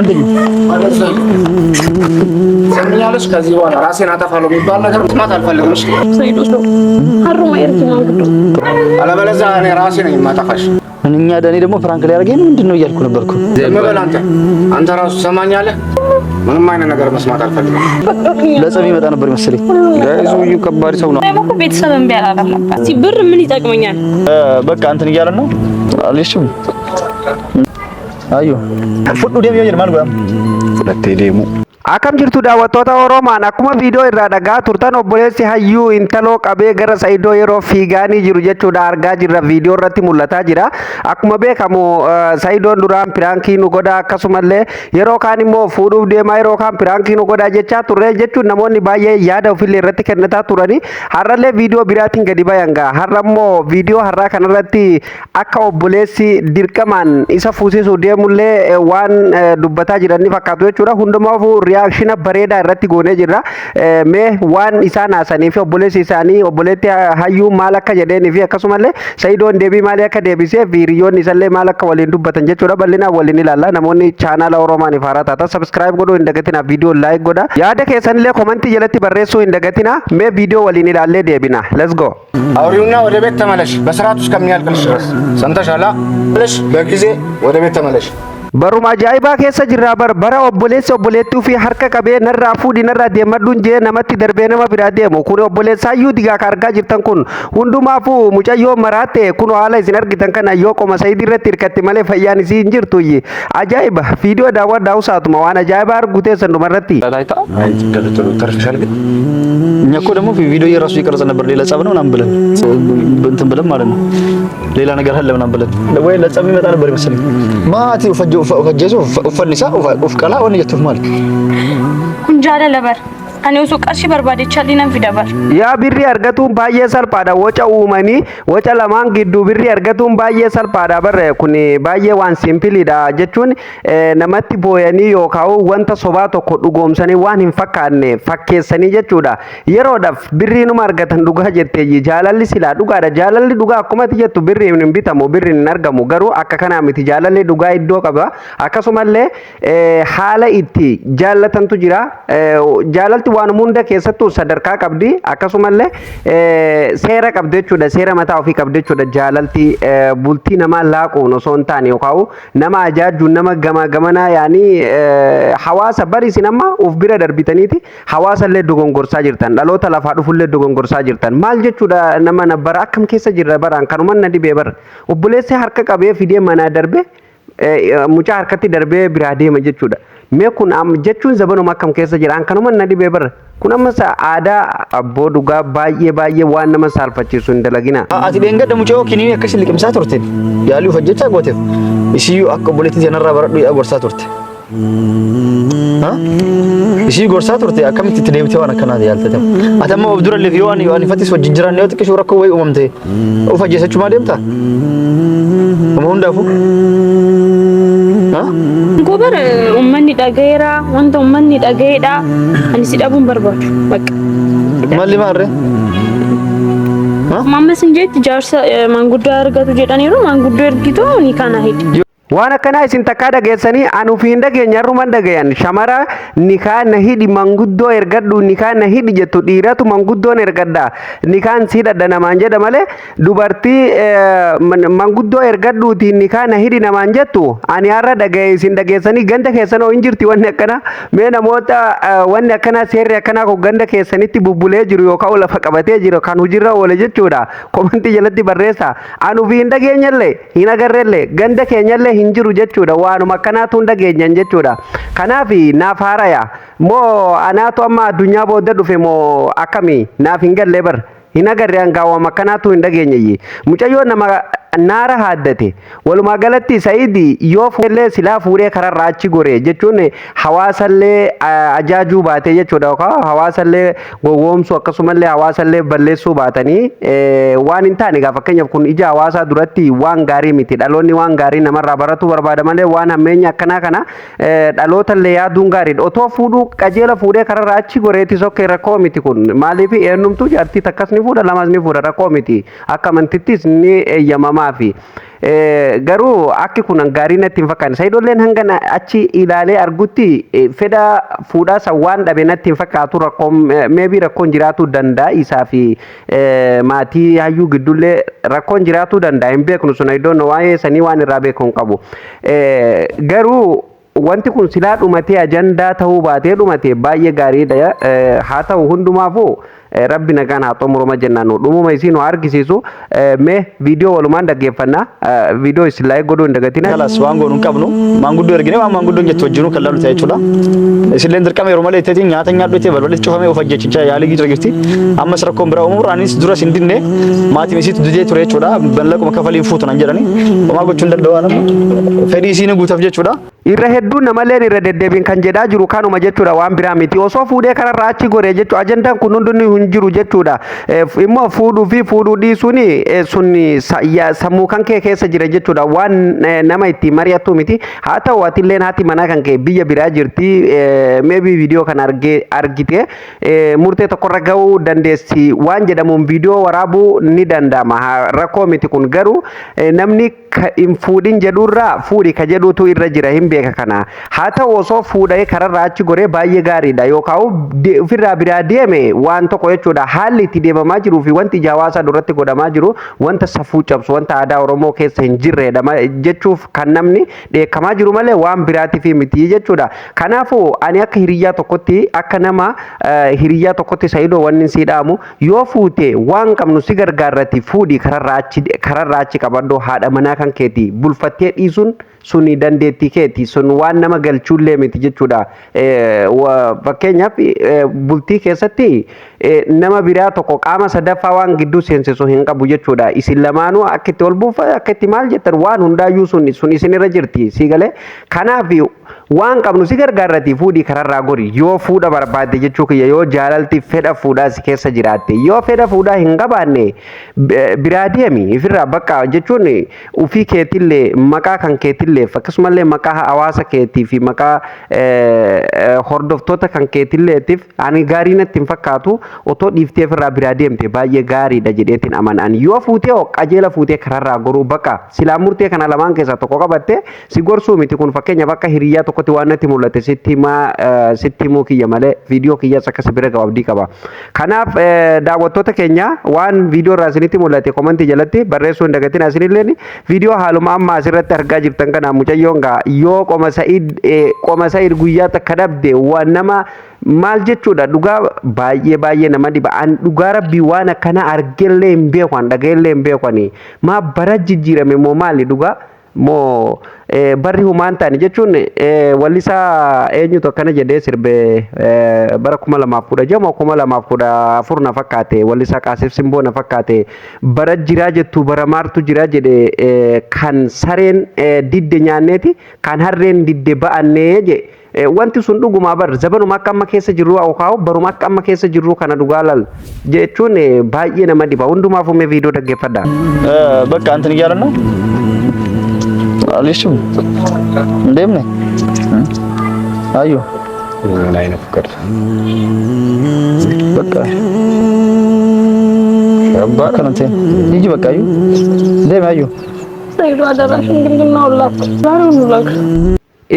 ምንድን ነው? ሰምኛለሽ? ከዚህ በኋላ ራሴን አጠፋለሁ የሚባል ነገር መስማት አልፈልግም። እሺ? አለበለዚያ እኔ ራሴ ነኝ የማጠፋሽ። እኛ እኔ ደግሞ prank ሊያደርገኝ ነው ምንድን ነው እያልኩ ነበርኩ። ዝም በል አንተ። አንተ ራሱ ትሰማኛለህ? ምንም አይነት ነገር መስማት አልፈልግም። ለጸብ ይመጣ ነበር መሰለኝ። ሰውዬው ከባድ ሰው ነው። እኮ ቤተሰብ እምቢ አላለም ነበር። እስኪ ብር ምን ይጠቅመኛል? በቃ እንትን እያለን ነው አልሽም። አዩ fudhu deemi yoo jedhe maal godhama? Fudhattee deemu. Akkam jirtu daawwattoota Oromaan? Akkuma viidiyoo irraa dhagaa turtan, obboleessi hayyuu intaloo qabee gara Saidoo yeroo fiigaanii jiru jechuudha argaa jirra, viidiyoo irratti mul'ataa jira. Akkuma beekamu Saidoon duraan prankii nu godha, akkasumallee yeroo kaan immoo fuudhuuf deemaa, yeroo kaan prankii nu godha jechaa turre jechuun namoonni baay'ee yaada ofillee irratti kennataa turani. Har'allee viidiyoo biraatiin gadi bayan gaa. Har'a immoo viidiyoo har'aa kanarratti akka obboleessi dirqamaan isa fuusisuu deemullee waan dubbataa jiran ni fakkaatu jechuudha. Hundumaafuu reaction bareedaa irratti goonee jirra. Mee waan isaan haasanii fi obboleessi isaanii obboleetti hayyuu maal akka jedheenii fi akkasumallee Sa'idoon deebii maalii akka deebisee fi hiriyoonni isallee maal akka waliin dubbatan jechuudha. Bal'inaan waliin ilaalla. Namoonni chaanaala Oromaaniif haaraa taatan subscribe godhuu hin dagatinaa. Viidiyoo like godha. Yaada keessanillee commentii jalatti barreessuu hin dagatinaa. Mee viidiyoo waliin ilaallee deebina. Let's go. አውሪውና ወደ ቤት ተመለሽ። በስርዓቱ እስከሚያልቅልሽ ድረስ ሰምተሻል? ብለሽ በጊዜ ወደ ቤት ተመለሽ። Baruma ajaa'ibaa keessa jirra bar. Bara obboleessi obboleettii ofii harka qabee narraa fuudhi, narraa deemadhuun jee namatti darbee nama biraa deemu. Kun obboleessaayyuu digaa ka argaa jirtan kun. Hundumaafuu mucayyoo maraatte kun haala isin argitan kana yoo qoma sayidii irratti hirkatte malee fayyaan isii hin jirtu. Ajaa'iba! Viidiyoo daawwadhaa usaatuma waan ajaa'ibaa argu teessan dhumarratti. ተርፈሻል ግን። እኛ እኮ ደግሞ ቪዲዮ የራሱ እየቀረጸ ነበር። ሌላ ጸብ ነው ምናምን ብለን እንትን ብለን ማለት ነው። ሌላ ነገር አለ ምናምን ብለን ወይ ለጸብ ይመጣ ነበር ይመስለኝ። ማቲ ufajjeesu uffanni isaa uf qalaa wanni jettuuf maali? Kun jaalala bar. Ani osoo qarshii barbaadechaa nan fida bar. Yaa, birrii argatuun baay'ee salphaadha. Waca uumanii waca lamaan gidduu birrii argatuun baay'ee salphaadha. Barre kun baay'ee waan simpleiidha jechuun namatti booyanii yookaan wanta sobaa tokko dhugoomsanii waan hin fakkaanne fakkeessanii jechuudha. Yeroodhaaf birrii numa argatan dhugaa jettee. Jaalalli silaa dhugaadha. Jaalalli dhugaa akkuma ati jettu birriin hin bitamu, birriin hin argamu, garuu akka kanaa miti. Jaalalli dhugaa iddoo qaba. Akkasumallee haala itti jaallatantu jira. Jaalalti waan hunda keessattuu sadarkaa qabdi, akkasumallee seera qabdi jechuudha. Seera mataa ofii qabdi jechuudha. Jaalalti bultii namaa laaquun osoo hin taane yookaan nama ajaajuun nama gama gamanaa yaanii hawaasa bari isin amma uf bira darbitaniiti hawaasa illee dogongorsaa jirtan, dhaloota lafaa dhufullee dogongorsaa jirtan. Maal jechuudha? Nama na bara akkam keessa jirra baraan? Kanuman na dhibee bara. Obboleessi harka qabee fidee manaa darbe, mucaa harkatti darbee biraa deema jechuudha. Mee kun jechuun zabanuma akkam keessa jira? Kanuman na dhibee bara. Kun amma aadaa abboo dhugaa baay'ee baay'ee waan nama saalfachiisu hin dalagina. Ati dheengadda mucayyoo kiniin akkasii liqimsaa turte. Yaalii uf hojjechaa gooteef. Isiyyuu akka obboleettii sanarraa baradhu gorsaa turte. Isii gorsaa turte, akkamitti itti deebitee waan akkanaati yaaltate? Ati amma of dura illee yoo ani ani fattis wajjin jiran yoo xiqqishuu rakkoo wayii uumamte of ajjeesachuu maa deemta? Uma hundaafuu. Gobar uummanni dhagayeera, wanta uummanni dhagayeedha. Ani si dhabuun barbaadu. Bakka. Malli maarree? Amma sin jetti jaarsa maanguddoo argatu jedhaniiru, maanguddoo ergitu ni kana hidhi. Waan akkanaa isin takkaa dhageessanii? Ani ofii hin dhageenye, har'uman dhagayan. Shamara nikaa na hidhi, manguddoo ergadhu, nikaa na hidhi jettu. Dhiiratu manguddoon ergadha, nikaan si hidhadha namaan jedha malee dubartii manguddoo ergadhuuti nikaa na hidhi namaan jettu ani har'a dhagaye. Isin dhageessanii? Ganda keessan hoo hin jirti wanni akkana? Mee namoota wanni akkanaa, seerri akkanaa kun ganda keessanitti bubbulee jiru yookaan lafa qabatee jiru kan hojiirra oole jechuudha, commentii jalatti barreessa. Ani ofii hin dhageenyallee, hin agarrellee, ganda keenyallee hin jiru jechuudha. Waanuma akkanaatu hin dhageenyan jechuudha. Kanaaf naaf haaraya moo anaatu amma addunyaa booda dhufe moo akkami? Naaf hin galle bar, hin agarre, hangaawwam akkanaatu hin dhageenyayyi. Mucayyoo nama naara haaddate. Walumaa galatti Sa'iidi yoo fuudhellee silaa fuudhee kararraa achi gore jechuun hawaasallee ajaajuu baate jechuudha, yookaan hawaasallee gowwoomsuu akkasumallee hawaasallee balleessuu baatanii waan hin taane gaa. Fakkeenyaaf kun ija hawaasaa duratti waan gaarii miti. Dhaloonni waan gaarii namarraa baratu barbaada malee waan hammeenya akkanaa kana dhalootallee yaaduun gaariidha. Otoo fuudhuu qajeela fuudhee kararraa achi goreeti sokkee rakkoo miti. Kun maaliif eenyumtuu jaartii takkas ni ni fuudha, lamas ni fuudha, rakkoo miti. Akka amantittis ni eeyyamamaa fi garuu akki kun gaarii natti hin fakkaanne. Sayidoolleen hanga achi ilaalee argutti fedha fuudhaa san waan dhabe natti hin fakkaatu. Rakkoon maybe rakkoon jiraatuu danda'a, isaa fi maatii hayyuu gidduullee rakkoon jiraatuu danda'a, hin beeknu sun. Iddoon waa'ee sanii waan irraa beeku hin qabu. Garuu wanti kun silaa dhumatee, ajandaa ta'uu baatee dhumate baay'ee gaariidha. Haa ta'u, hundumaafuu Rabbi nagaan haa xumuruma jennaan, dhumuma isii nu argisiisu. Mee viidiyoo walumaan dhaggeeffannaa. Viidiyoo isin like godhuu hin dagatina. Kalas, waan goonu hin qabnu. Maanguddoo ergine, waan maanguddoon jettu wajjinuu kan laalu ta'e jechuudha. Isilleen dirqama yeroo malee itteetiin nyaata nyaadhu jettee balballi cufamee of ajjeechaa yaalii jira jirti. Ammas rakkoon biraa uumamuu, anis duras hin dinne, maatiin isiitu didee ture jechuudha. Ballaquma kafaliin fuutu nan jedhani. Homaa gochuu hin danda'u, nama fedhii isiin guutaaf jechuudha. Irra hedduun namalleen irra deddeebiin kan jedhaa jiru kanuma jechuudha, waan biraa miti. Osoo fuudhee kararraa achi gore jechuudha, ajandaan kun hundinuu hin jiru jechuudha. Immoo fuudhuu fi fuudhuu dhiisuun sun sammuu kan kee keessa jira jechuudha. Waan nama itti mari'attu miti. Haa ta'u, atilleen haati manaa kan kee biyya biraa jirti. Maybe viidiyoo kana argite murtee tokkorra gahuu dandeessi waan jedhamuun viidiyoo waraabuu ni danda'ama. Rakkoo miti kun, garuu namni hin fuudhin jedhurraa fuudhi ka jedhutu irra jira, hin beeka kana. Haa ta'u, osoo fuudhee kararraa achi goree baay'ee gaariidha, yookaan ofirraa biraa deeme waan tokko jechuudha. Haalli itti deemamaa jiruu fi wanti ija hawaasaa duratti godhamaa jiru wanta safuu cabsu, wanta aadaa Oromoo keessa hin jirredha jechuuf kan namni dheekkamaa jiru malee waan biraatiif miti jechuudha. Kanaafuu ani akka hiriyyaa tokkotti, akka nama hiriyyaa tokkotti, Sayidoo, wanni si dhaamu, yoo fuute waan qabnu si gargaarrati fuudhi, kararraa achi qabadhu. Haadha manaa kan keeti bulfattee dhiisuun suni dandeettii keeti, sun waan nama galchuullee miti jechuudha. Fakkeenyaaf, bultii keessatti nama biraa tokko, qaama sadaffaa waan gidduu seensisu hin qabu jechuudha. Isin lamaanuu akka itti ol buufa, akka itti maal jettan, waan hundaayyuu sun isinirra jirti si galee. Kanaaf waan qabnu si gargaarrati fuudhii kararraa gori yoo fuudha barbaadde jechuu kiyya, yoo jaalalti fedha fuudhaa si keessa jiraatte. Yoo fedha fuudhaa hin qabaanne biraa deemi ifirraa bakka jechuun ufii keetillee, maqaa kan keetillee, akkasumallee maqaa hawaasa keetii fi maqaa hordoftoota kan keetilleetiif ani gaarii natti hin fakkaatu. Otoo dhiiftee ofirraa biraa deemte baay'ee gaariidha jedheetiin amanaan. Yoo fuutee qajeela fuutee kararraa goruu bakka silaa murtee kana lamaan keessaa tokko qabatte si gorsuu miti kun. Fakkeenya bakka hiriyyaa tokkotti waan natti mul'ate sitti himaa, sitti himuu kiyya malee viidiyoo kiyyas akka bira gahu abdii qaba. Kanaaf daawwattoota keenya, waan viidiyoo irraa isinitti mul'ate komantii jalatti barreessuu hin dagatin. Isinilleen viidiyoo haaluma amma asirratti argaa jirtan kana, mucayyoon gaa yoo qoma Sa'id guyyaa takka dhabde waan nama maal jechuudha, dhugaa baay'ee baay'ee nama dhiba. An dhugaa Rabbii waan akkana argellee hin beeku, an dhaga'ellee hin beeku. Ani maa bara jijjiirame moo maali, dhugaa moo barri humaan ta'ani jechuun, wallisaa eenyutu akkana jedhee sirbe bara 2016 moo 2014 na fakkaate, wallisaa Qaasif Simboo na fakkaate, bara jiraa jettu bara maartu jiraa jedhe, kan sareen didde nyaanneeti, kan harreen didde ba'annee jedhe. Wanti sun dhugumaa bar zabanuma akka amma keessa jirru yookaan baruma akka amma keessa jirru kana dhugaa lal jechuun baay'ee nama dhiba. Hundumaafuu mee viidiyoo dhaggeeffadha. በቃ እንትን እያለን ነው። አልሽም እንደምን አዩ ምን አይነት ፍቅር በቃ ከባድ ከነንተ ሂጂ፣ በቃ አዩ እንደምን አዩ። Sayidu, adaraa ሽምግልናውን ላክ፣ ዛሬውኑ ላክ።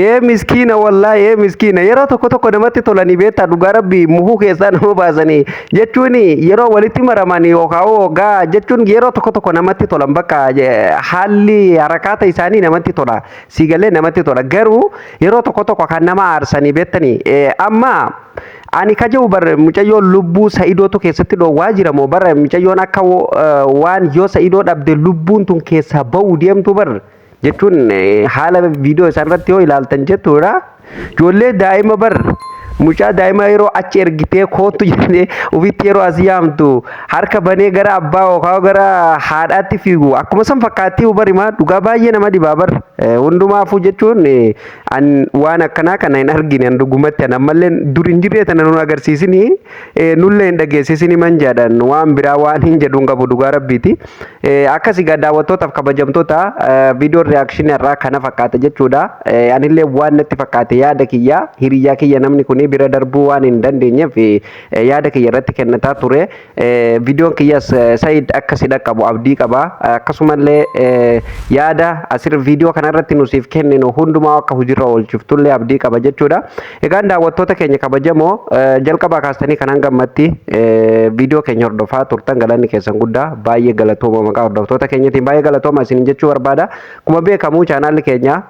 Ee miskiina, wallaahi ee miskiina. Yeroo tokko tokko namatti tolanii beektaa, dhugaa Rabbii muhuu keessaa nama baasanii jechuun, yeroo walitti maramanii yookaan hoggaa jechuun yeroo tokko tokko namatti tolan, bakka haalli harakaata isaanii namatti tola, siigalee namatti tola. Garuu yeroo tokko tokko kan nama aarsanii beektanii. Amma ani kaja'u bar mucayyoon lubbuu Sa'idootu keessatti dhoowwaa jira moo bara mucayyoon akka waan yoo Sa'idoo dhabde lubbuun tun keessaa ba'uu deemtu bar jechuun, haala viidiyoo isaan irratti yoo ilaaltan jechuudha. Ijoollee daa'ima bar, mucaa daa'ima yeroo achi ergitee kootu jedhee ofitti yeroo as yaamtu harka banee gara abbaa yookaan gara haadhaatti fiigu akkuma san fakkaattii barimaa, dhugaa baay'ee nama dhibaa bar. Hundumaafuu jechuun an waan akkanaa kana hin argine an dhugumatti an ammallee dur hin jirree tana nu agarsiisini nullee hin dhageessisini man jedhan waan biraa waan hin jedhu hin qabu dhugaa rabbiiti. Akkas egaa daawwattootaaf kabajamtoota, viidiyoon reaction irraa kana fakkaata jechuudha. Anillee waan natti fakkaate yaada kiyya hiriyyaa kiyya namni kun bira darbuu waan hin dandeenyeef yaada kiyya irratti kennataa ture. Viidiyoon kiyyas Sayid akka si dhaqqabu abdii qaba. Akkasumallee yaada asirra viidiyoo kanarratti nu siif kenninu hundumaa akka hojiirra oolchiftullee abdii qaba jechuudha. Egaan daawwattoota keenya kabajamoo, jalqabaa kaastanii kan hanga ammatti viidiyoo keenya hordofaa turtan, galanni keessan guddaa, baay'ee galatooma. Maqaa hordoftoota keenyatiin baay'ee galatooma isin jechuu barbaada. Akkuma beekamu chaanaalli keenya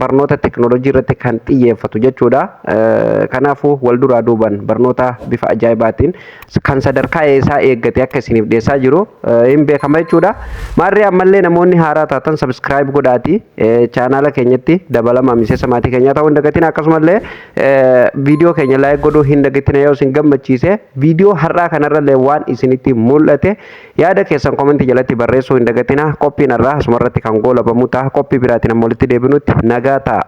barnoota teekinooloojii irratti kan xiyyeeffatu jechuudha. Kanaafuu wal duraa duuban barnoota bifa ajaa'ibaatiin kan sadarkaa isaa eeggate akka isiniif dhiyeessaa jiru hin beekama jechuudha. Maarree ammallee namoonni haaraa taatan subscribe godhaati chaanaala keenyatti dabalamaa, miseensa maatii keenyaa ta'uu hin dagatin. Akkasumallee viidiyoo keenya like godhuu hin dagatin. Yoo isin gammachiise viidiyoo har'aa kanarrallee waan isinitti mul'ate yaada keessan comment jalatti barreessuu hin dagatina. Qophiin har'aa asumarratti kan goolabamu ta'a. Qophii biraatiin amma walitti deebinutti nagaa ta'a.